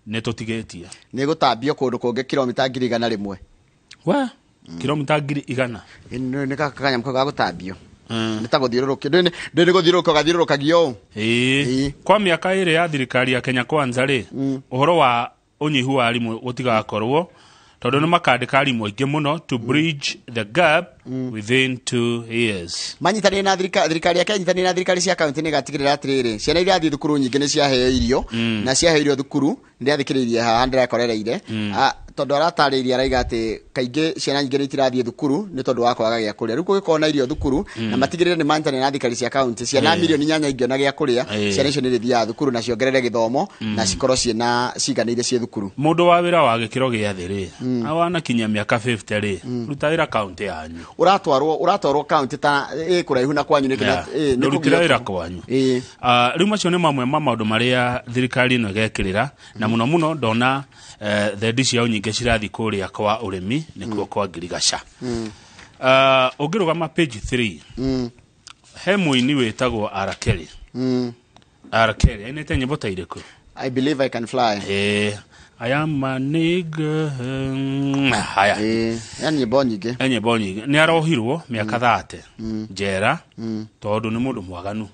Nĩ tũtigĩtie. Nĩ gũtambio kũndũ kũngĩ kilomita 100,000. We, kilomita 100,000. Ĩ, nĩ kanyamũ kau ga gũtambio. Nĩ ta gũthiũrũrũkio. Ndũĩ nĩ gũthiũrũrũka gathiũrũrũkagio ũũ. Ĩĩ. Ĩĩ. Kwa mĩaka 2 ya thirikari ya Kenya Kwanza rĩ, ũhoro wa ũnyihu wa arimũ gũtigakorwo tondũ nĩ makandĩka arimũ aingĩ mũno to bridge the gap within 2 years. Manyitanĩire na thirikari, thirikari ya Kenya nyitanĩire na thirikari cia kaunti nĩ ĩgatigĩrĩra atĩrĩrĩ, ciana iria irathiĩ thukuru nyingĩ nĩ ciaheo irio, na ciaheo irio thukuru. Ndĩrathikĩrĩirie haha, ndĩrakorereire. Ah, tondũ aratarĩirie, araiga atĩ kaingĩ ciana nyingĩ nĩ itirathiĩ thukuru nĩ tondũ wa kwaga gĩa kũrĩa. Rĩu kũngĩkorwo na irio thukuru na matigĩrĩre nĩ manyitanĩire na thirikari cia kaunti, ciana 8 milioni ingĩona gĩa kũrĩa, ciana icio nĩ irĩthiaga thukuru na ciongerere gĩthomo na cikorwo ciĩna ciganĩire ciĩ thukuru. Mũndũ wa wĩra wa gĩkĩro gĩa thĩ rĩ, awanakinyia mĩaka 50 rĩ, ruta wĩra kaunti yanyu. Ũratwarwo kaunti ta ĩ kũraihu na kwanyu nĩkĩ? Ĩ, nĩ Ndũrutĩra kũgio- wĩra kwanyu. Ĩ. Ah, rĩu macio nĩ mamwe ma maũndũ marĩa thirikari ĩno ĩgekĩrĩra, na mũno mũno ndona thendi ciao nyingĩ cirathiĩ kũrĩa kwa ũrĩmi, nĩkuo kwa ngirigaca. Ah, ũngĩrũgama page 3, he mũini wĩtagwo R. Kelly. R. Kelly ainĩte nyĩmbo ta irĩkũ? "I Believe I Can Fly". I am a nigga. Haya. Ĩ, ya nyĩmbo nyingĩ. E nyĩmbo nyingĩ. Nĩ arohirwo mĩaka 30 njera tondũ nĩ mũndũ mwaganu.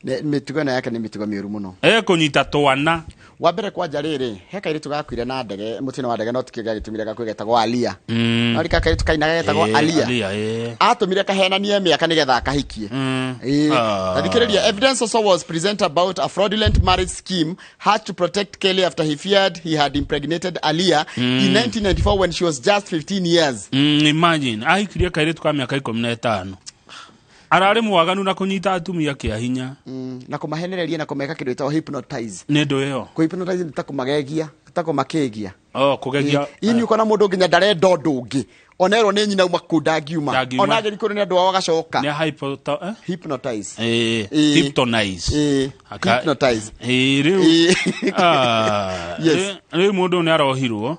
Mĩtugo ĩno yake nĩ mĩtugo mĩũru mũno. Ekũnyita twana. Wa mbere kwanja rĩrĩ, he kairĩtu gakuire na ndege, mũtino wa ndege, no tikĩo gĩagĩtũmire gakue, getagwo Alia. No rika kairĩtu kainaga getagwo Alia. Alia, ĩĩ. Atũmire kahenanie mĩaka nĩgetha akahikie. Ĩĩ. Ah. Ta thikĩrĩria, evidence also was present about a fraudulent marriage scheme had to protect Kelly after he feared he had impregnated Alia in 1994 when she was just 15 years. Imagine ahikirie kairĩtu ka mĩaka 15, ararĩ mwaganu na kũnyita atumia kĩa hinya. Na kũmahenereria na kũmeka kĩndũ gĩtagwo hypnotize. Nĩ ndũ ĩyo? Kũhypnotize nĩ ta kũmagegia, ta kũmakĩgia. Oh, kũgegia. Ini ukona mũndũ nginya ndarenda ũndũ ũngĩ, onerwo nĩ nyina uma kuu ndangiuma. Ndangiuma. Ona agĩri kũrĩ nĩ andũ ao agacoka. Nĩ hypo eh? Hypnotize. Hypnotize. Hypnotize. Rĩu Ah, Yes. rĩu mũndũ nĩ arohirwo.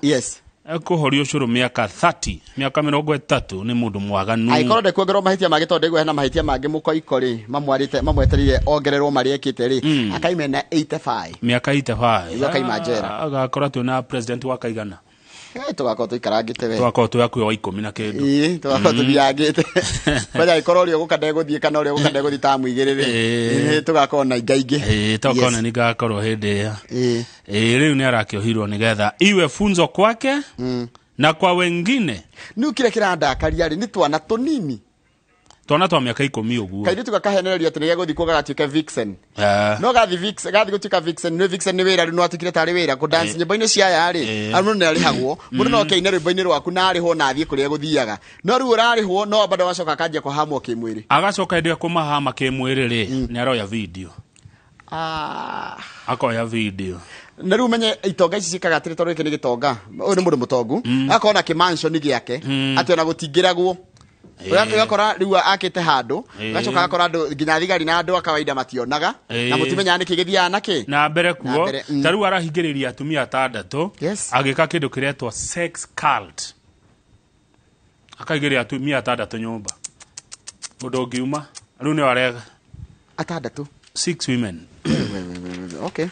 Ekũhorio ũcũrũ mĩaka 30, mĩaka 30, nĩ mũndũ mwaganu. Angĩkorwo ndekuongerwo mahĩtia mangĩ, tondũ ndaigua hena mahĩtia mangĩ mũkoiko rĩ mamwarĩte, mamwetereire ongererwo marĩa ekĩte rĩ, akaime na 85. Mĩaka 85. Nĩguo akaima njera. Agakora twĩna president wa kaigana. Tũgakorwo tũikarangĩte we. Tũgakorwo twĩ hakuhĩ wa ikũmi na kĩndũ. Ĩĩ, tũgakorwo tũthiangĩte kwanja, angĩkorwo ũrĩa ũgũka ndegũthiĩ kana ũrĩa ũgũka ndegũthiĩ tamu 2 rĩ, tũgakorwo na ingaingĩ. Tokorwo nĩ ngakorwo hĩndĩ ĩyo. Ĩĩ. Rĩu nĩ arakĩohirwo nĩgetha iwe funzo kwake na kwa wengine. Rĩu kĩrĩa kĩrandakaria rĩ, nĩ twana tũnini. Twana twa mĩaka 10 ũguo. Kairĩtu gakahenererio atĩ nĩgegũthiĩ kuo gagatuĩke vixen. No gathi vixen, gathi gũtuĩka vixen, nĩ vixen nĩ wĩra rĩu, no atuĩkire tarĩ wĩra kũ dance nyĩmbo-inĩ cia aya rĩ. Mũndũ nĩ arĩhagwo, mũndũ no oke aine rwĩmbo-inĩ rwaku na arĩhwo na athiĩ kũrĩa egũthiaga, no rĩu ũrarĩhwo no bado agacoka akanjia kũhamwo kĩmwĩrĩ. Agacoka hĩndĩ ĩrĩa kũmahama kĩmwĩrĩ rĩ, nĩ aroya video. Ah. Akoya video. Na rĩu ũmenye itonga ici ciĩkaga atĩrĩ, tondũ gĩkĩ nĩ gĩtonga, ũyũ nĩ mũndũ mũtongu, akorwo na kĩmansion gĩake atĩ ona gũtingĩragwo. Ũgakora rĩu akĩte handũ, agacoka agakora andũ nginya thigari na andũ a kawaida mationaga na mũtimenyaga nĩkĩ gĩthiaga nakĩ na mbere Na kuo. mbere. Ta rĩu arahingĩrĩria atumia atandatũ agĩka kĩndũ kĩretwo sex cult, akaigĩrĩra atumia atandatũ nyũmba, mũndũ ũngiuma rĩu nĩ arega. Atandatũ? Six women. Okay,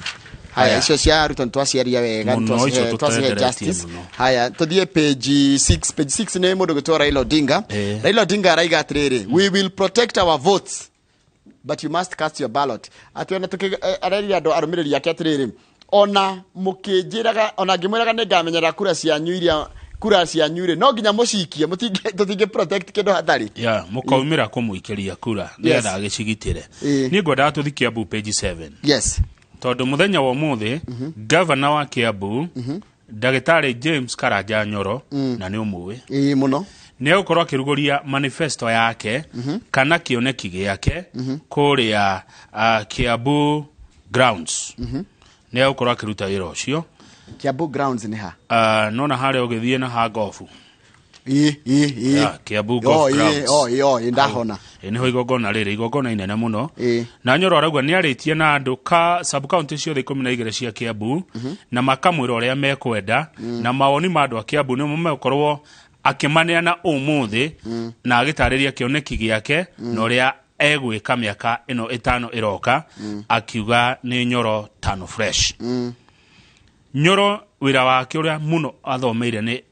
haya. Haya. Icio cia arutwo nĩ twaciaria wega. Mũno, icio Twacihe tũtenderetie justice. mũno. Haya, tũthiĩ page 6. Page 6 nĩ mũndũ gwĩtwo Raila Odinga. Raila Odinga araiga atĩrĩrĩ, "We will protect our votes, but you must cast your ballot." Atĩ ona arerire andũ arũmĩrĩri ake atĩrĩrĩ, ona mũkĩnjĩraga, ona ngĩmwĩraga nĩ ngamenyerera kura cianyu, iria kura cianyu rĩ, no nginya mũcikie, tũtingĩ protect kĩndũ hatarĩ. Ya mũkaumĩra kũmũikĩria kura nĩgetha agĩcigitĩre. Niĩ ngwendaga tũthi Kiambu page 7. Tondũ mũthenya wa ũmũthĩ gavana wa Kiambu, Ndagĩtarĩ James Karanja Nyoro, na nĩ ũmũĩ. Ĩĩ, mũno. Nĩ egũkorwo akĩrugũria manifesto yake kana kĩoneki gĩake kũrĩa Kiambu grounds. Nĩ egũkorwo akĩruta wĩra ũcio. Kiambu grounds nĩ ha? Nona harĩa ũgĩthiĩ na ha gofu. Ĩĩ ĩĩ ĩĩ Yeah, Kiambu Golf Grounds. O ĩĩ o ĩĩ, ndahona. Ĩ, nĩho igongona rĩrĩ, igongona inene mũno. Na Nyoro arauga nĩ arĩtie na andũ ka sub county ciothe 12 cia Kiambu na makamwĩra ũrĩa mekwenda, na mawoni ma andũ a Kiambu nĩmo megũkorwo akĩmaneana ũmũthĩ na agĩtarĩria kĩoneki gĩake na ũrĩa egwĩka mĩaka ĩno 5 ĩroka, akiuga nĩ Nyoro tano fresh. Nyoro wĩra wake ũrĩa mũno athomeire nĩ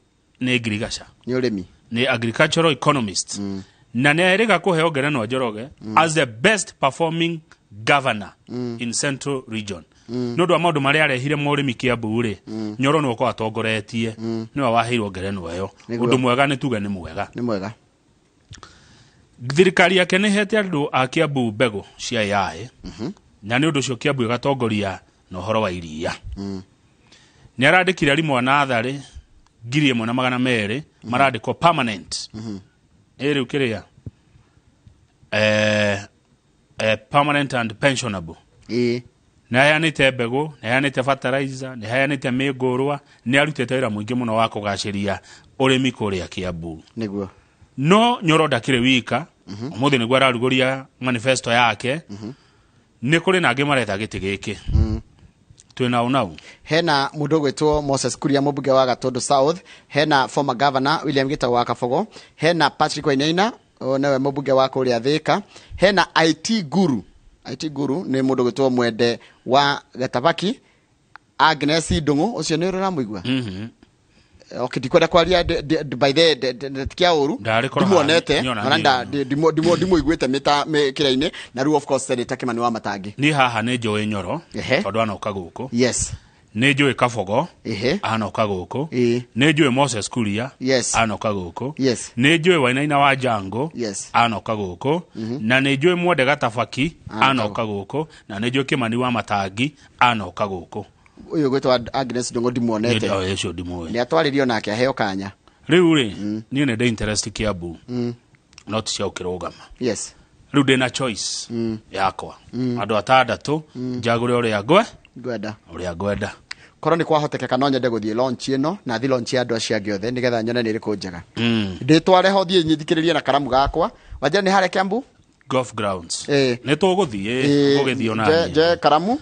ngirigaca. Nĩ ũrĩmi. Nĩ agricultural economist, na nĩ erĩga kũheo ngerenwa Njoroge as the best performing governor in Central Region nĩ ũndũ wa maũndũ marĩa arehire ma ũrĩmi Kiambu rĩ. Nyoro nĩwe ũkorwo atongoretie, nĩwe waheirwo ngerenwa ĩyo. Ũndũ mwega, nĩ tuge nĩ mwega. Nĩ mwega. Thirikari yake nĩ hete andũ a Kiambu mbegũ cia AI, na nĩ ũndũ ũcio Kiambu ĩgatongoria na ũhoro wa iria. Nĩ arandĩkire arimũ a natharĩ 1,200 marandĩkwo permanent. Ĩ rĩu kĩrĩa permanent and pensionable. Nĩ aheanĩte mbegũ, nĩ aheanĩte fertilizer, nĩ aheanĩte mĩngũrwa, nĩ arutĩte wĩra mũingĩ mũno wa kũgacĩria ũrĩmi kũrĩa Kiambu. No Nyoro ndakĩrĩ wika. Ũmũthĩ nĩguo ararugũria manifesto yake. Nĩ kũrĩ na angĩ maretha gĩtĩ gĩkĩ twĩ nao nau. Hena mũndũ ũgwĩtwo Moses Kuria, mũmbunge wa Gatundu South, hena former governor William Gitau wa Kabogo, hena Patrick Wainaina, ũyũ nĩwe mũmbunge wa kũrĩa Thika, hena IT guru. IT guru nĩ mũndũ ũgwĩtwo Mwende wa Gatabaki, Agnes Ndung'u, ũcio nĩ ũramũigua. Okay, ndikwenda kwaria by the tikia ũru. Ndarĩ korwo ndimuonete. niĩ ona ona niĩ. Ndimũiguĩte kĩra-inĩ. Na rĩu of course Senator Kimani wa Matangi. Niĩ haha nĩ njũĩ Nyoro tondũ anoka gũkũ. Nĩ njũĩ Kabogo, anoka gũkũ. Nĩ njũĩ Moses Kuria, anoka gũkũ. Nĩ njũĩ Wainaina wa Jango, anoka gũkũ. Na nĩ njũĩ Mwende Gatabaki, anoka gũkũ. Na nĩ njũĩ Kimani wa Matangi, anoka gũkũ. Ũyũ ũgwĩtwo Agnes Ndung'u ndimuonete. Nĩ ũcio ndimũĩ. Nĩ atwarĩrio nake aheo kanya. Rĩu rĩ, niĩ nĩ ndĩ interest Kiambu, no ti cia gũkĩrũgama. Rĩu ndĩna choice yakwa, andũ atandatũ, njagũre ũrĩa ngwe Ngwenda. Ũrĩa ngwenda. Korwo nĩ kwahotekeka no nyende gũthiĩ launch ĩno na thi launch ya andũ acio angĩ othe nĩgetha nyone nĩ ĩrĩkũ njega. Ndĩtware ho, thiĩ nyithikĩrĩrie na karamu gakwa. Wanjĩra nĩ harĩa Kiambu? Golf grounds. Nĩ tũgũthiĩ, gũgĩthiĩ ona niĩ. Njoe karamu,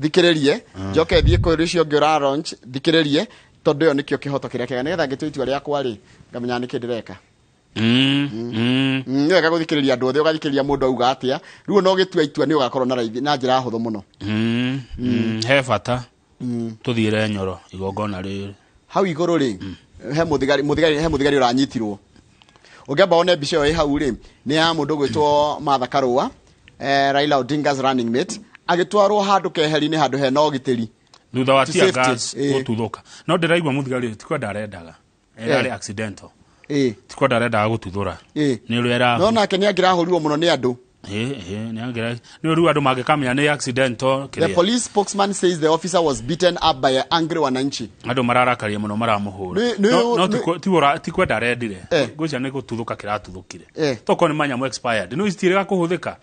thikĩrĩrie, njoke thiĩ kũrĩ ũcio ũngĩ ũra launch, thikĩrĩrie, tondũ ĩyo nĩkĩo kĩhoto kĩrĩa kĩega nĩgetha ngĩtua itua rĩakwa rĩ, ngamenya nĩkĩ ndĩreka. Nĩ wega gũthikĩrĩria andũ othe, ũgathikĩrĩria mũndũ auga atĩa, rĩu no ũgĩtua itua nĩ ũgakorwo na raithi na njĩra hũthũ mũno. He bata tũthiĩre Nyoro igongona rĩrĩ. Hau igũrũ rĩ, he mũthigari, he mũthigari ũranyitirwo. Ũngĩamba wone mbica ĩyo ĩ hau rĩ, nĩ ya mũndũ ũgwĩtwo Martha Karũa, Raila Odinga's running mate, agĩtwarwo handũ keheri-inĩ, handũ hena ũgitĩri. Thutha wa To tear safety, gas gũtuthũka. No ndĩraigua mũthigari ũyũ ti kwenda arendaga, ĩrarĩ accidental. Ti kwenda arendaga gũtuthũra. Nĩ ũrĩa ĩra No nake nĩ angĩrahũrirwo mũno nĩ andũ. Nĩ angĩra nĩ rĩu andũ mangĩkamenya nĩ accidental. The kĩrĩa police spokesman says the officer was beaten up by angry wananchi. Andũ mararakaria mũno maramũhũra. No ti kwenda arendire. Ngwĩciria nĩ gũtuthũka kĩratuthũkire. Tokorwo nĩ manyamũ expired, no itiĩrĩga kũhũthĩka,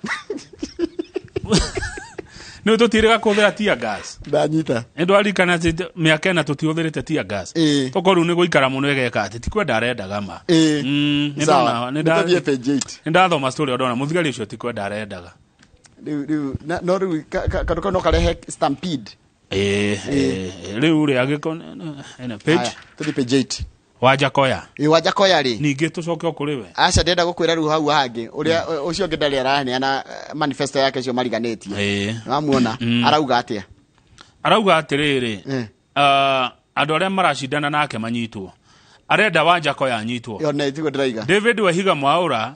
nĩ tũtiĩrĩga kũhũthĩra tear gas. Ndanyita. Nĩ ndwaririkana atĩ mĩaka 4 tũtihũthĩrĩte tear gas. Tokorwo rĩu nĩ gũikara mũno ĩgeka atĩ ti kwenda arendaga ma. Nĩ Sawa. ndona- nĩ Nĩ tũthiĩ page 8. Nĩ ndathoma story, ndona mũthigari ũcio ti kwenda arendaga. Rĩu no rĩu kaũndũ kau no karehe stampede. Ĩĩ, rĩu rĩ angĩkorwo ena page. Haya, tũthiĩ page 8. Wajakoya. Ĩ, Wajakoya rĩ. Ningĩ tũcoke o kũrĩ we. Aca, ndĩrenda gũkwĩra rĩu hau hangĩ ũrĩa ũcio ũngĩ ndarĩ araheana manifesto yake, ũcio mariganĩtie. Wamuona arauga atĩa? Arauga atĩrĩrĩ, andũ arĩa maracindana nake manyitwo, arenda Wajakoya anyitwo. Yone tiguo ndĩraiga. David Wahiga Mwaura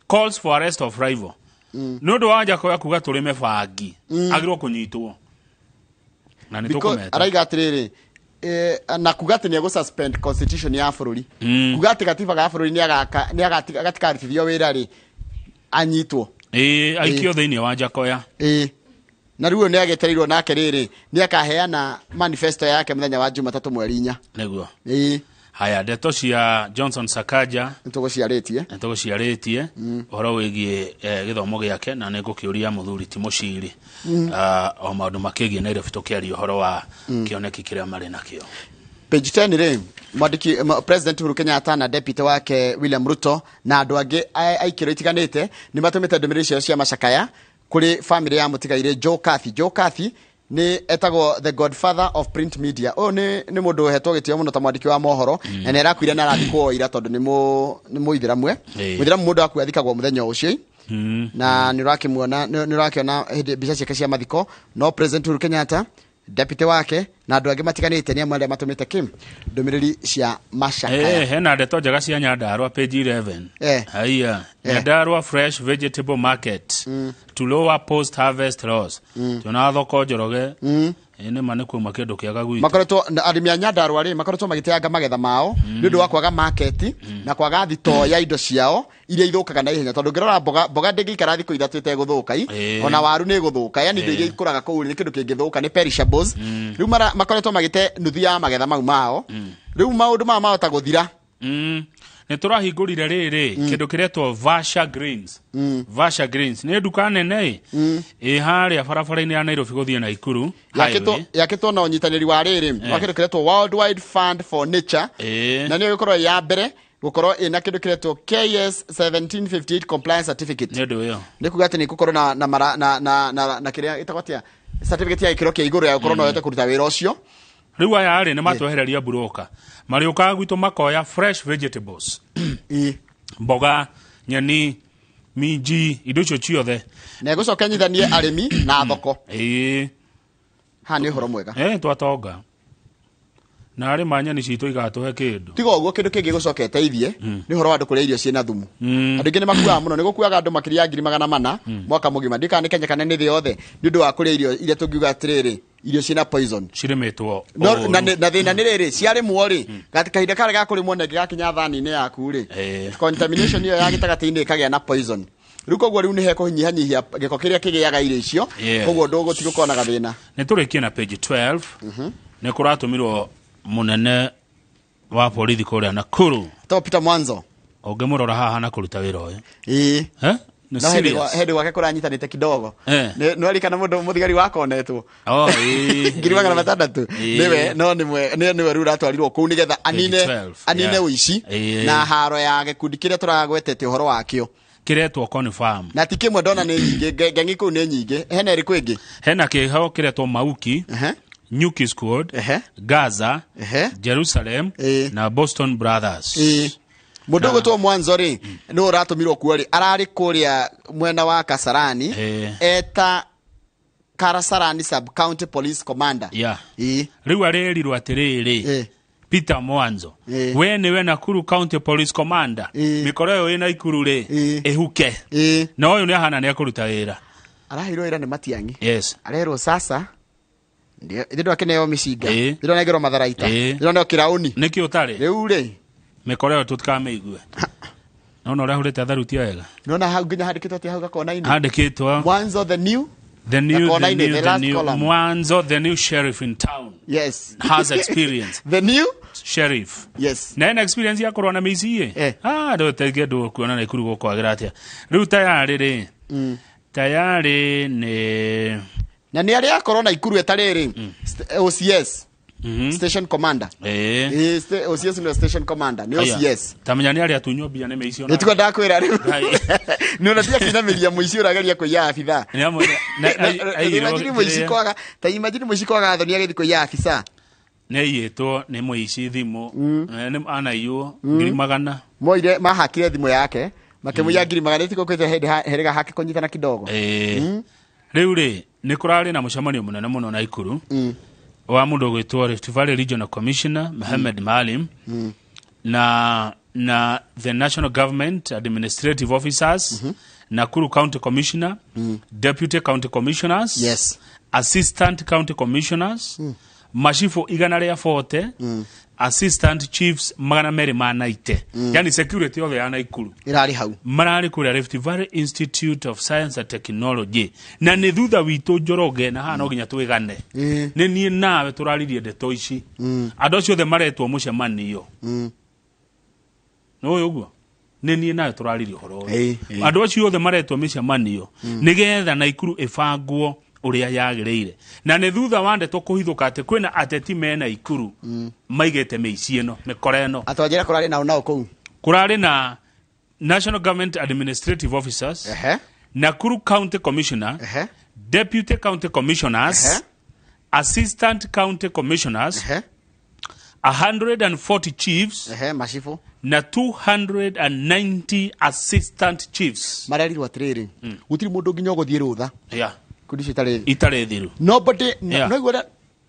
calls for arrest of rival nĩ ũndũ wa Wajakoya kuga tũrĩme bangi, agĩrĩirwo kũnyitwo na nĩ tũkũmeta. Araiga atĩrĩrĩ, na kuga atĩ nĩ egũ suspend constitution ya bũrũri, kuga atĩ gatiba ga bũrũri nĩ gatikarutithio wĩra rĩ, anyitwo. Ĩĩ, aikio thĩinĩ wa Njakoya. Ĩĩ, na rĩu ũyũ nĩ agĩtereirwo nake rĩrĩ, nĩ akaheana manifesto yake mũthenya wa Jumatatũ mweri 4. Nĩguo. Haya, ndeto cia Johnson Sakaja. Nĩ tũgũciarĩtie. Nĩ tũgũciarĩtie ũhoro wĩgiĩ gĩthomo gĩake, na nĩ ngũkĩũria mũthuri ti Mũciri o maũndũ makĩgiĩ Nairobi, tũkĩaria ũhoro wa kĩoneki kĩrĩa marĩ nakĩo. Page 10 rĩ, mwandĩki President Uhuru Kenyatta na deputy wake William Ruto na andũ angĩ a ikĩro itiganĩte nĩ matũmĩte ndũmĩrĩri ciao cia macakaya kũrĩ family ya mũtigairĩ Joe Cathy. Joe Cathy nĩ etagwo the godfather of print media. Ũyũ nĩ mũndũ ũhetwo gĩtĩo mũno ta mwandĩki wa mohoro, na nĩ arakuire na arathikwo ira tondũ nĩ mũithĩramu. Mũithĩramu mũndũ akua athikagwo mũthenya o ũcio. Na nĩ ũrakĩmuona, nĩ ũrakĩona hĩndĩ mbica ciake cia mathiko, no President Uhuru Kenyatta Deputy wake na andũ angĩ matiganĩte nĩ amwe arĩa matũmĩte kim ndũmĩrĩri cia macakaya. Hena ndeto njega cia Nyandarua, page 11. Haiya. Nyandarua fresh vegetable market to lower post harvest loss. Tuona thoko Njoroge. Nĩ ma nĩ kuma kĩndũ kĩega gwitũ. Makoretwo na arĩmi a Nyandarua rĩ, makoretwo magĩteanga magetha mao nĩ ũndũ wa kwaga market na kwaga thitoo ya indo ciao iria ithũkaga na ihenya, tondũ ũngĩrora mboga, mboga ndĩngĩikara thikũ 3 ĩtegũthũka i. Ona waru nĩ ĩgũthũka, yani indo iria ikũraga kũu nĩ kĩndũ kĩngĩthũka, nĩ perishables. Rĩu makoretwo magĩte nuthu ya magetha mau mao. Rĩu maũndũ maya mahota gũthira. Nĩ tũrahingũrire rĩrĩ kĩndũ kĩretwo Vasha Greens. Vasha Greens nĩ nduka nene ĩ harĩa barabara-inĩ ya Nairobi gũthiĩ Naikuru highway. Yakĩtwo na ũnyitanĩri wa rĩrĩ wa kĩndũ kĩretwo World Wide Fund for Nature. Na nĩyo ĩgũkorwo ĩ ya mbere gũkorwo ĩna kĩndũ kĩretwo KS 1758 compliance certificate. Nĩ ũndũ ũyũ. Nĩ kuga atĩ nĩ gũkorwo na na mara, na na na, na kĩrĩa ĩtagwo atĩa, certificate ya gĩkĩro kĩa igũrũ ya gũkorwo no ũhote kũruta wĩra ũcio. Rĩu aya rĩ nĩ matwehereria broker, marĩũkaga gwitũ makoya fresh vegetables, mboga, nyeni, minji, indo icio ciothe. Na ĩgũcoka ĩnyithanie arĩmi na thoko. Haha nĩ ũhoro mwega. Twatonga na arĩ ma nyeni citũ igatũhe kĩndũ. Tiga ũguo, kĩndũ kĩngĩ gũcoka ĩteithie nĩ ũhoro wa andũ kũrĩa irio ciĩna thumu. Andũ aingĩ nĩ makuaga mũno, nĩ gũkuaga andũ makĩria ya 400,000 mwaka mũgima, ndiũĩ kana nĩ Kenya kana nĩ thĩ yothe, nĩ ũndũ wa kũrĩa irio iria tũngiuga atĩrĩrĩ, irio ciĩna poison. Cirĩmĩtwo No, ũru. na thĩna nĩ rĩrĩ, ciarĩmwo rĩ, kahinda karĩa ga kũrĩmwo na ĩngĩgakinya thani-inĩ yaku rĩ, contamination ĩyo ya gĩtagatĩ-inĩ ĩkagĩa na poison. Rĩu koguo rĩu nĩ hekũnyihanyihia gĩko kĩrĩa kĩgĩaga irio icio. Koguo ndũgũtigũkorwo na gathĩna. Nĩ tũrĩkie na page 12. Nĩ kũratũmirwo mũnene wa borithi kũrĩa Nakuru. To Peter Mwanzo. Ũngĩmũrora haha na kũruta wĩra ũyũ. Nĩ No serious. hĩndĩ gwake kũranyitanĩte kidogo. Nĩ warikana mũndũ mũthigari wakonetwo. Oh, ĩĩ. 600,000. Nĩwe, no nĩwe rĩu ũratwarirwo kũu nĩgetha 12, anine ũici na haro ya gĩkundi kĩrĩa tũragwetete ũhoro wakĩo. Kĩretwo confirm. Na ti kĩmwe ndona nĩ nyingĩ, ngengi kũu nĩ nyingĩ. Hena ĩrĩkũ ĩngĩ? Hena kĩheo kĩretwo Mauki, Nyuki Squad, Gaza, Jerusalem na Boston Brothers. Mũndũ ũgwĩtwo Mwanzo rĩ, nĩ ũratũmirwo kuo rĩ, ararĩ kũrĩa mwena wa Kasarani, eta Kasarani Sub County Police Commander. Rĩu arĩrirwo atĩrĩrĩ, Peter Mwanzo, we nĩwe Nakuru County Police Commander. Mĩkoro ĩyo ĩ Nakuru rĩ, ĩhuke. Na ũyũ nĩ ahana nĩ ekũruta wĩra. Araheirwo wĩra nĩ Matiang'i. Yes. Arerwo sasa ndio ithe ndwakineo mĩcinga. Ithe ndwanengerwo matharaita. Ithe ndwaneo kĩraũni. Nĩkĩ ũtarĩ? Rĩu rĩ. Mĩkoro ĩyo tũtikamĩigue. Nona ũrĩa ahũrĩte tharuti wega. Nona hau nginya handĩkĩtwo atĩa hau gakona-inĩ? Handĩkĩtwo. Mwanzo the new. The new, The the corner in new, the the last new. column. Mwanzo, the new sheriff in town. Yes. Has experience. The new sheriff. Yes. Na ena experience ya kũrũa na mĩici ĩ. Ndũ tenge ndũ kuona Naikuru gũkwagĩra atĩa. Rĩu tayarĩ rĩ. Tayarĩ nĩ Na nĩ arĩa akorwo Naikuru etarĩ rĩ. OCS. Station commander. OCS nĩ station commander. Nĩ Aya. OCS. Ta menya nĩ arĩa atunywo mbia nĩ mĩici ona. Nĩ tiguo ndakwĩra rĩu. Ngai. Nĩ ona tiga kũinamĩria mũici ũrageria kũiya abithaa. Nĩ amwe- na- na- aigĩrwo Imagine mũici kĩrĩa- kwaga, ta imagine mũici kwaga thoni agĩthiĩ kũiya abithaa. Nĩ aiyĩtwo nĩ mũici thimũ. Nĩ anaiywo 100,000. Moire mahakire thimũ yake makĩmũiya 100,000 tiguo kwĩte hĩndĩ herĩga hake kũnyitana kidogo. Rĩu rĩ nĩ kũrarĩ na mũcemanio mũnene mũno Naikuru wa mũndũ ũgwĩtwo Rift Valley Regional Commissioner Mohamed Maalim na the National Government Administrative Officers, Nakuru County Commissioner, Deputy County Commissioners, Assistant County Commissioners, macibu igana rĩa 40, Assistant Chiefs magana merĩ ma naite, yani security yothe ya Naikuru ĩrarĩ hau. Mararĩ kũrĩa Rift Valley Institute of Science and Technology, na nĩ thutha witũ Njoroge, na haha no nginya twĩgane. Nĩ niĩ nawe tũraririe ndeto ici. Andũ acio othe maretwo mũcemanio nĩ ũyũ ũguo nĩ niĩ nawe tũraririe ũhoro ũyũ. Andũ acio othe maretwo mĩcemanio nĩgetha Naikuru ĩbangwo ũrĩa yagĩrĩire, na nĩ thutha wa ndeto kũhithũka atĩ kwĩna ateti me Naikuru maigĩte mĩici ĩno mĩkora ĩno. Atwanjĩra kũrarĩ nao nao kũu. Kũrarĩ na National Government Administrative Officers, Nakuru County Commissioner, Deputy County Commissioners, Assistant County Commissioners, 140 chiefs, Macibu. Na 290 assistant chiefs. Marerirwo atĩrĩrĩ, gũtirĩ mũndũ nginya ũgũthiĩ rũtha. Kundi icio itarĩ Itarĩ thiru. Nobody. No igua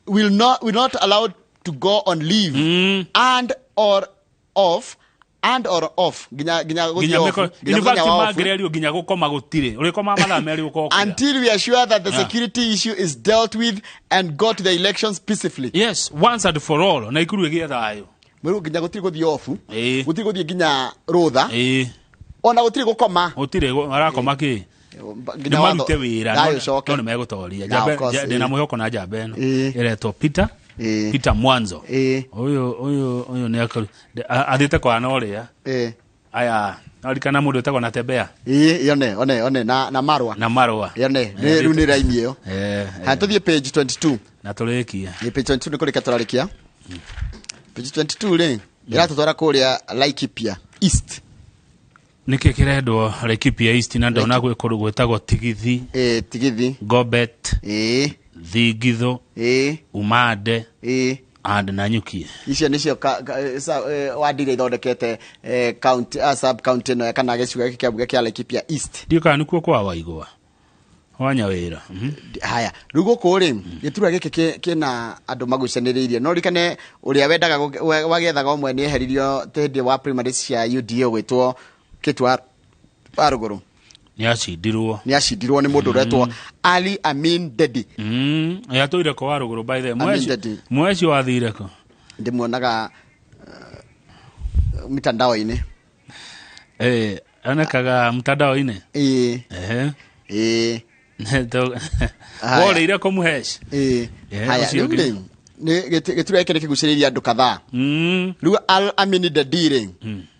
will not allowed to go on leave and or off, and or off, nginya gũthiĩ nginya off, mĩko nginya in fact mũthenya wa off. Mangĩrerio nginya gũkoma gũtirĩ, ũrĩkoma mathaa 2 ũkokĩra. Until we are sure that the security issue is dealt with and go to the elections peacefully. Yes, once and for all, na ikuru ĩgĩe thayũ. Mwĩrũ nginya gũtirĩ gũthiĩ off, gũtirĩ gũthiĩ nginya rũtha, ona gũtirĩ gũkoma. Gũtirĩ arakoma kĩ? Nginya Nĩ marute watho- wĩra thayũ no ũcoke. no nĩ megũtoria. Yeah, of course, Ndĩna mwĩhoko na njamba ĩno ĩretwo Peter Peter Mwanzo. Ũyũ nĩ athiĩte kwana ũrĩa aya arikana mũndũ wĩtagwo Natembea. Ĩĩ, yone one one na marwa. Na marũa. Yone rĩu nĩ raini ĩyo. Ha, tũthiĩ page 22. Na tũrĩkie. Ĩ, page 22 nĩ kũrĩkia tũrarĩkia. Page 22 rĩ ĩratũtwara kũrĩa Laikipia East. Nĩkĩ kĩrendwo Laikipia East? Na ndona gwĩ kũndũ gwĩtagwo Tigithi. Ĩ, Tigithi. Gobet. Thingitho. Umande and Nanyuki. Icio nĩcio wadi iria ithondekete county, sub county ĩno kana gĩcigo gĩkĩ kĩa mbunge kĩa Laikipia East. Ndiũ kana nĩkuo kwa Waigũa wa Nyawĩra. Haya, rĩu gũkũ rĩ gĩturwa gĩkĩ kĩna andũ magucanĩrĩirie, no rikane ũrĩa wendaga wagĩethaga ũmwe nĩ eheririo hĩndĩ wa primaries cia UDA gwĩtwo Kĩtu wa Rũgũrũ. Nĩ acindirwo. Nĩ acindirwo nĩ mũndũ ũretwo Ali Amin Dedi. Yatũire ko wa Rũgũrũ, by the way? Amin Dedi. Mweci wathire kũ? Ndĩmuonaga mitandao-inĩ. Onekaga mtandao-inĩ. Ĩĩ. Ehe. Ĩĩ. Haya. Worĩire kũmũheci. Ĩĩ. Haya, ũcio rĩu ũngĩ. rĩ nĩ gĩturwa gĩkĩ nĩ kĩgucĩrĩirie andũ kadhaa. Rĩu Al Amin Dedi rĩ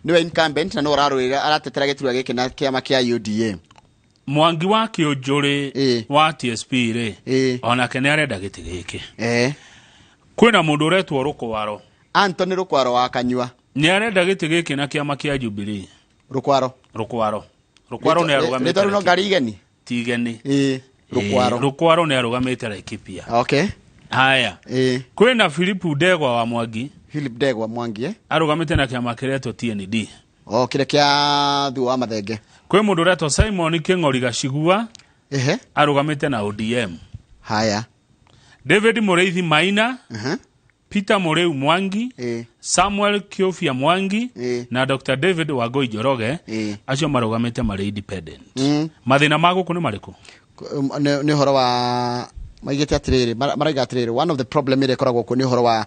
nĩwe incumbent na nĩwe ũrarũĩra, aratetera gĩturwa gĩkĩ na kĩama kĩa UDA. Mwangi wa Kĩũnjũrĩ wa TSP rĩ, onake nĩ arenda gĩtĩ gĩkĩ. Kwĩna mũndũ ũretwo Rũkwaro. Anthony Rũkwaro wa Kanyua. Nĩ arenda gĩtĩ gĩkĩ na kĩama kĩa Jubilee. Rũkwaro. Rũkwaro, Rũkwaro nĩ arũgamĩte. Rĩtwa rĩu no ngari igeni. Ti igeni. Ĩĩ, Rũkwaro. Rũkwaro nĩ arũgamĩte Laikipia. Haya, kwĩna Philip Ndegwa wa Mwangi. Philip Ndegwa Mwangi, eh? Arũgamĩte na kĩama kĩretwo TND. O kĩrĩa kĩa thuo wa mathenge. Kwĩ mũndũ ũretwo Simon Kĩng'ori Gacigua. Arũgamĩte na ODM. Haya. David Mũrĩithi Maina, Peter Mũrĩu Mwangi, Samuel Kiofia Mwangi na Dr David Wangũi Njoroge, acio marũgamĩte marĩ independent. Mathĩna ma gũkũ nĩ marĩkũ? Nĩ ũhoro wa maigĩte atĩrĩrĩ, maraiga atĩrĩrĩ, one of the problem ĩrĩa ĩkoragwo kuo nĩ ũhoro wa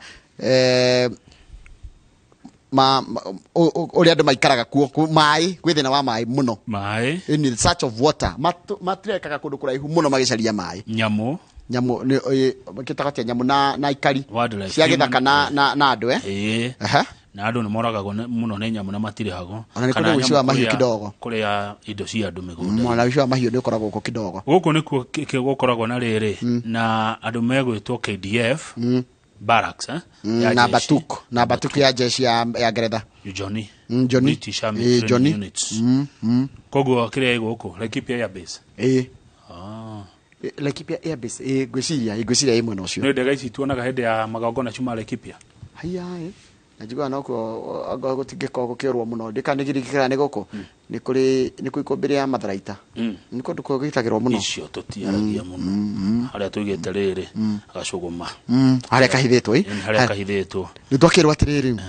ũrĩa andũ maikaraga kuo, maĩ, gwĩ thĩna wa maĩ mũno. Maĩ. In search of water. Matirekaga kũndũ kũraihu mũno magĩcaria maĩ. Nyamũ. Nyamũ kĩtaga atĩa, nyamũ na ikari Wildlife, cia gĩthaka na andũ. Ĩĩ. Na andũ nĩ moragagwo mũno nĩ nyamũ na matirĩhagwo. Ona nĩ kũrĩ Kana ũici wa nyamũ mahiũ kidogo. Kũrĩa indo cia andũ mĩgũnda. Ona ũici wa mahiũ nĩ ũkoragwo kuo kidogo. Gũkũ nĩkuo gũkoragwo na rĩrĩ na andũ megwĩtwo KDF barracks, eh? Ya Na jeshi. Batuk, na Batuk ya jeshi ya Ngeretha. Johnny. Johnny. British Army Training Johnny. Units. Koguo kĩrĩa ĩ gũkũ Laikipia Air Base. Ĩĩ. Ah. Laikipia Air Base, ĩĩ, ngwĩciria ĩ mwena ũcio. Nĩ ndege ici tuonaga hĩndĩ ya magongona ciuma Laikipia. Haya, ĩ na njiguaga nokuo anga gũtingĩkorwo gũkĩũrwo mũno, ndĩkanĩgirikana nĩ gũkũ nĩ kũrĩ nĩ kũu ikũmbĩ rĩa matharaita, nĩ kũndũ kũgitagĩrwo mũno. Icio tũtiaragia mũno harĩa tũigĩte rĩrĩ gacũgũma. Harĩa kahithĩtwo, ĩ. Harĩa kahithĩtwo. Nĩ twakĩrwo atĩrĩrĩ,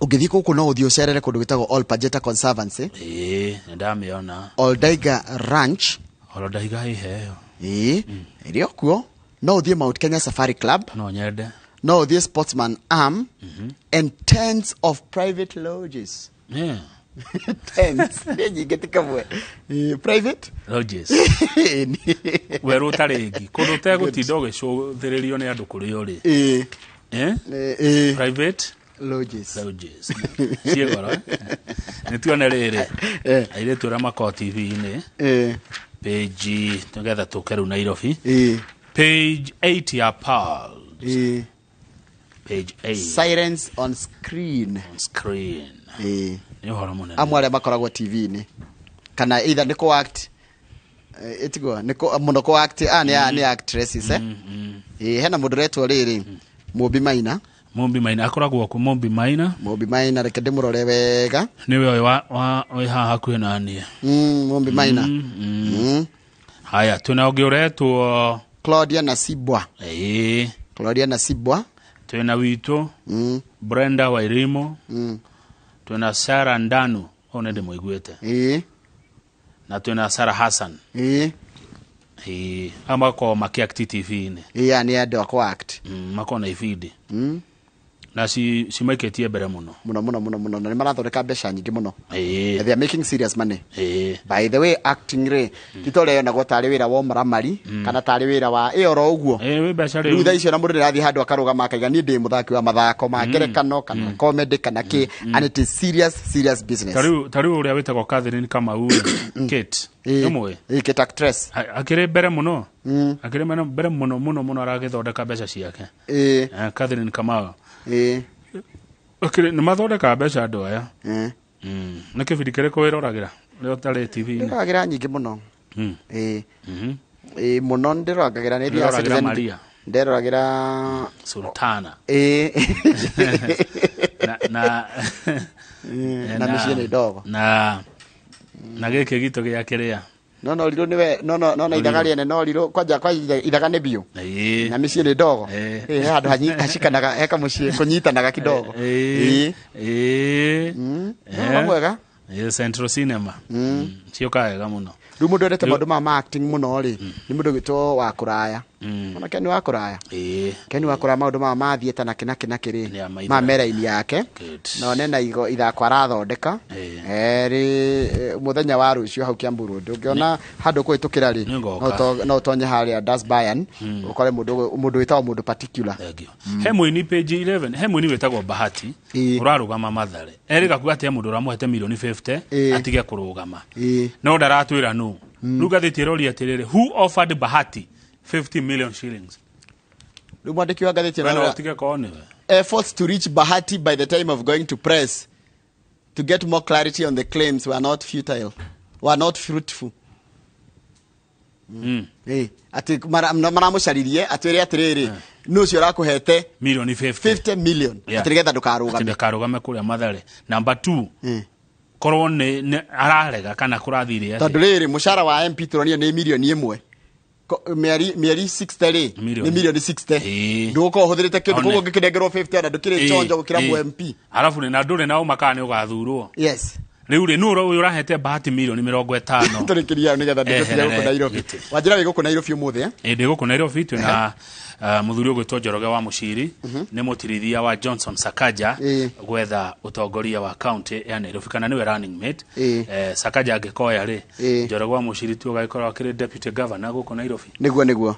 ũngĩthiĩ gũkũ no ũthiĩ ũcerere kũndũ gwĩtagwo Ol Pajeta Conservancy. Ĩĩ, nĩ ndamĩona. Oldaiga Ranch. Oro ndaiga iheo. Ĩĩ, ĩrĩ o kuo. No ũthiĩ Mount Kenya Safari Club. No nyende. No ũthiĩ Sportsman Arm and tens of private lodges. Tens nĩ nyingĩ, ti kamwe. Ĩĩ, private Lodges. Werũ ũtarĩ kũndũ ũtegũtinda ũgĩcũthĩrĩrio nĩ andũ kũrĩa ũrĩ. Eh? Ĩĩ. Private lodges. Lodges ciĩ goro, eh? Nĩ tuone rĩrĩ airĩtu arĩa makoragwo TV-inĩ. Page, nĩgetha tũke rĩu Nairobi. Page 8 ya Pearl. Page 8. Silence on screen. On screen. Nĩ ũhoro mũnene. Amwe arĩa makoragwo TV-inĩ kana either nĩ kũ act, ĩtiguo nĩ mũno kũ act, nĩ actresses, eh. Ĩĩ, hena mũndũ ũretwo rĩrĩ Mũmbi Maina. Mumbi Maina akoragwo kũ Mumbi Maina? Mũmbi Maina, reke ndĩmũrore wega. Nĩwe ũyũ wĩ haha hakuhĩ na niĩ. Mũmbi Maina. Haya, twĩna ũngĩ ũretwo Claudia Nasibwa. Ĩĩ. Claudia Nasibwa. Twina witũ Brenda Wairimo. Twina Sarah Ndanu, o nĩ ndĩmũiguĩte. Na twina Sarah Hassan. Ĩĩ, aya makoragwo makĩact TV-inĩ. Ĩĩ, aya nĩ andũ a kũ-act. Makoragwo na ibindi na cimaikĩtie mbere mũno. Mũno mũno mũno mũno, na nĩ marathondeka mbeca nyingĩ mũno. They are making serious money. By the way, acting rĩ, ti ta ũrĩa yonagwo tarĩ wĩra wa ũmaramari kana tarĩ wĩra wa ĩ oro ũguo. Ĩĩ, wĩ mbeca Rĩu rĩu. Thaa icio na mũndũ nĩrathiĩ handũ akarũgama akaiga, niĩ ndĩ mũthaki wa mathako ma ngerekano kana comedy kana kĩ, and it is serious, serious business. Ta rĩu ũrĩa wĩtagwo Catherine Kamau rĩ, Kate, nĩũmũĩ? Ĩĩ, Kate actress. Akĩrĩ mbere mũno, akĩrĩ mbere mũno mũno mũno, aragĩthondeka mbeca ciake. Catherine Kamau. Akĩrĩ nĩ mathondekaga mbeca andũ aya. Nĩ kĩbindi kĩrĩkũ wĩroragĩra ũrĩa ũtarĩ TV-inĩ? Ndĩroragĩra nyingĩ mũno. Ĩĩ. Ĩĩ, mũno ndĩroragĩra nĩ thiaga Ndĩroragĩra Citizen. Maria. Ndĩroragĩra Sultana. Na Na mĩciĩ nĩ ndogo. Na gĩkĩ gitũ gĩa kĩrĩa. No rirũ nĩwe, no ithaga rĩene, no rirũ kwanja kwa ithaga nĩ biũ. Na mĩciĩ nĩ ndogo. Ĩĩ, he handũ hacikanaga, he kamũciĩ kũnyitanaga kidogo. Ĩĩ. Ĩĩ. No mwega. Ĩĩ, Central Cinema ciũkaga wega mũno. Rĩu mũndũ endete maũndũ maya ma acting mũno rĩ, nĩ mũndũ ũgwĩtwo wa kũraya. Ona Ken wa kũraya. Ken wa kũraya, maũndũ maya ma theatre na kĩ na kĩ na kĩ rĩ, Nĩ amaitho. ma meraini yake. Na one na ithako arathondeka. Rĩ mũthenya wa rũciũ hau Kiambu Road, ũngĩona handũ kũhĩtũkĩra rĩ, Nĩngoka. no ũtonye harĩa Das Bayern, ũkore mũndũ wĩtagwo mũndũ particular. Thank you. He mũini page 11, he mũini wĩtagwo Bahati ũrarũgama Mathare, erĩga kuga atĩ he mũndũ ũramũhete milioni 50 atige kũrũgama. No ndaratwĩra nũ. Rĩu ngathĩti ĩroria atĩrĩrĩ, who offered Bahati 50 million shillings? Rĩu mwandĩki wa ngathĩti We no ĩno ũtige korwo nĩwe. Efforts to reach Bahati by the time of going to press to get more clarity on the claims were not futile, were not fruitful. Atĩ maramũcaririe atwĩre atĩrĩrĩ, nũ ũcio ũrakũhete milioni 50 50 million atĩ nĩgetha Atĩ ndũkarũgame. Ndakarũgame kũrĩa Mathare number 2, korwo nĩ ararega kana kũrathire atĩa? Tondũ rĩrĩ, mũcara wa MP tũronio nĩ milioni 1 mĩeri 60 rĩ, Milioni. nĩ milioni 60. Ndũgũkorwo ũhũthĩrĩte kĩndũ. One. Koguo ũngĩkĩnengerwo 50 ona ndũkĩrĩ chonjo gũkĩra mũ MP. Arabu nĩ na ndũrĩ na ũma kana nĩ ũgathurwo. Rĩu rĩ, nũ ũyũ ũrahete Bahati milioni 50? Tũrĩkĩria hau nĩgetha ndĩgũtige gũkũ Eherere Nairobi. gĩtĩ. Wanjĩra wĩ gũkũ Nairobi ũmũthĩ, eh? Ĩ, ndĩ gũkũ Nairobi, twĩna mũthuri ũgwĩtwo Njoroge wa Mũciri, nĩ mũtirithia wa Johnson Sakaja gwetha ũtongoria wa county ya Nairobi, kana nĩwe running mate. Sakaja angĩkoya rĩ, Njoroge wa Mũciri tu ũgagĩkorwo akĩrĩ deputy governor gũkũ Nairobi. Nĩguo.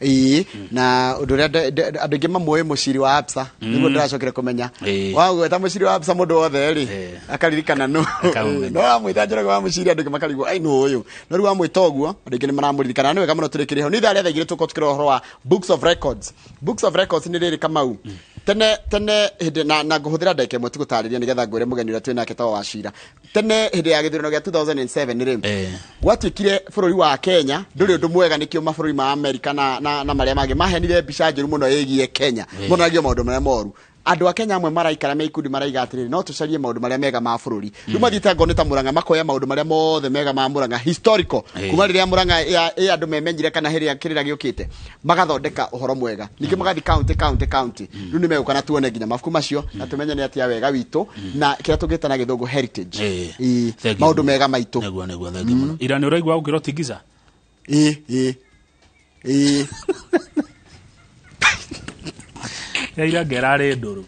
Ĩĩ, na ũndũ ũrĩa andũ aingĩ mamũĩ mũciri wa Absa, nĩguo ndĩracokire kũmenya. Wagweta mũciri wa Absa, mũndũ wothe rĩ, akaririkana nũ. Akamũmenya. No wamwĩta Njoroge wa Mũciri, andũ aingĩ makarigwo, ai, nũ ũyũ? No rĩu wamwĩta ũguo, andũ aingĩ nĩ maramũririkana. Nĩ wega mũno tũrĩkĩrie hau. Nĩ ithaa rĩa thaa 2 tũkorwo tũkĩrora ũhoro wa books of records. Books of records nĩ rĩrĩ, Kamau, tene tene hĩndĩ na ngũhũthĩra ndagĩka 1 tu gũtarĩria nĩgetha ngwĩre mũgeni ũrĩa twĩ nake tawa wa cira. Tene hĩndĩ ya gĩthurano gĩa 2007 rĩ, gwatuĩkire bũrũri wa Kenya ndũrĩ ũndũ mwega, nĩkĩo mabũrũri ma Amerika na marĩa mangĩ maheanire mbica njũru mũno ĩgiĩ Kenya. Monanagio maũndũ marĩa moru. Andũ a Kenya amwe maraikara me ikundi maraiga atĩrĩrĩ, no tũcarie maũndũ marĩa mega ma bũrũri. Rĩu mathiĩte ngoo nĩ ta Mũrang'a, makoya maũndũ marĩa mothe mega ma Mũrang'a historical, kuma rĩrĩa Mũrang'a ĩ andũ memenyire kana hĩrĩa kĩrĩra gĩũkĩte, magathondeka ũhoro mwega. Ningĩ magathiĩ county, county, county. Rĩu nĩ megũka na tuone nginya mabuku macio na tũmenye nĩ atĩa wega witũ na kĩrĩa tũngĩta na gĩthũngũ heritage. Thank you Maũndũ mũno. mega maitũ. Nĩguo, thank you mũno. Ira nĩ ũraigua ũkĩrwo tingiza? Ĩĩ. Ya ira ngerarĩ ndũrũ.